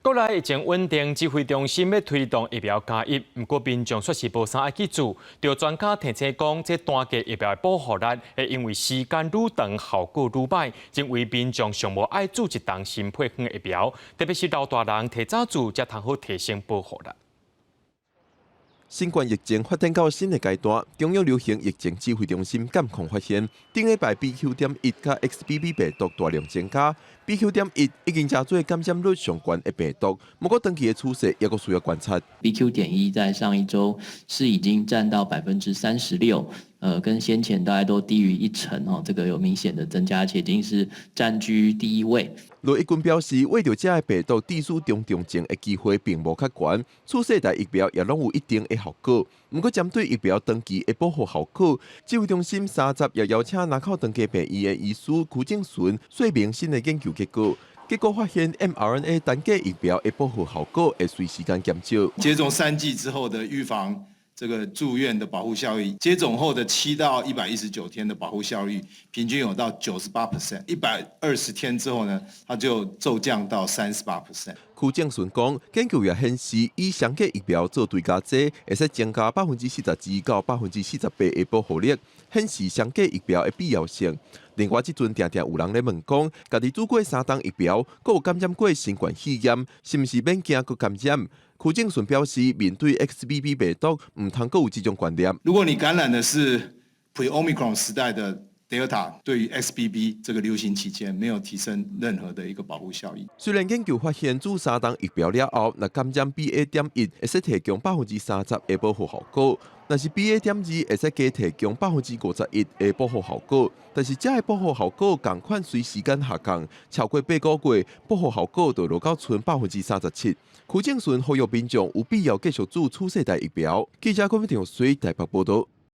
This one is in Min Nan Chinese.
國內疫情穩定，指揮中心欲推動疫苗加一，毋過民眾煞是無啥愛去注。著專家提醒講，這單劑疫苗的保護力會因為時間愈長，效果愈䆀，認為民眾上無愛注一筒新配方疫苗，特別是老大人提早注，才通好提升保護力。新冠疫情發展到新的階段，中央流行疫情指揮中心監控發現，頂禮拜 BQ.1佮 XBB 病毒大量增加，BQ.1已經成做感染率上懸的病毒，毋過長期的趨勢猶閣需要觀察。 BQ.1在上一週是已經佔到36%，跟先前大概都低於一成哦，這個有明顯的增加，且已經是佔據第一位。羅一鈞表示，為著這个病毒致死中重症的機會並無較懸，次世代疫苗也攏有一定的效果。毋過針對疫苗長期的保護效果，指揮中心30也邀請林口長庚病院的醫師區正順說明新的研究結果。結果發現，mRNA 單劑疫苗的保護效果會隨時間減少。接種3劑之後的預防這個住院的保護效益，接種後的7到119天的保護效率，平均有到98%。120天之後呢，它就驟降到38%。區正順講，研究也顯示，以雙劑疫苗做追加劑，會使增加42%到48%的保護力，顯示雙劑疫苗的必要性。另外，這陣定定有人咧問講，家己注過三筒疫苗，閣有感染過新冠肺炎，是毋是免驚閣感染？區正順表示，面對 XBB 病毒，毋通閣有這種觀念。如果你感染的是 Pre-Omicron 時代的 Delta，對於 XBB 這個流行期間沒有提升任何的一個保護效益。雖然研究發現注三筒疫苗了後，若感染 BA.1會使提供30%的保護效果，但是 BA.2會使加提供51%的保護效果，但是這个保護效果仝款隨時間下降，超過8個月，保護效果就落到賰37%。區正順呼籲民眾有必要繼續注次世代疫苗。記者郭美婷水台北報道。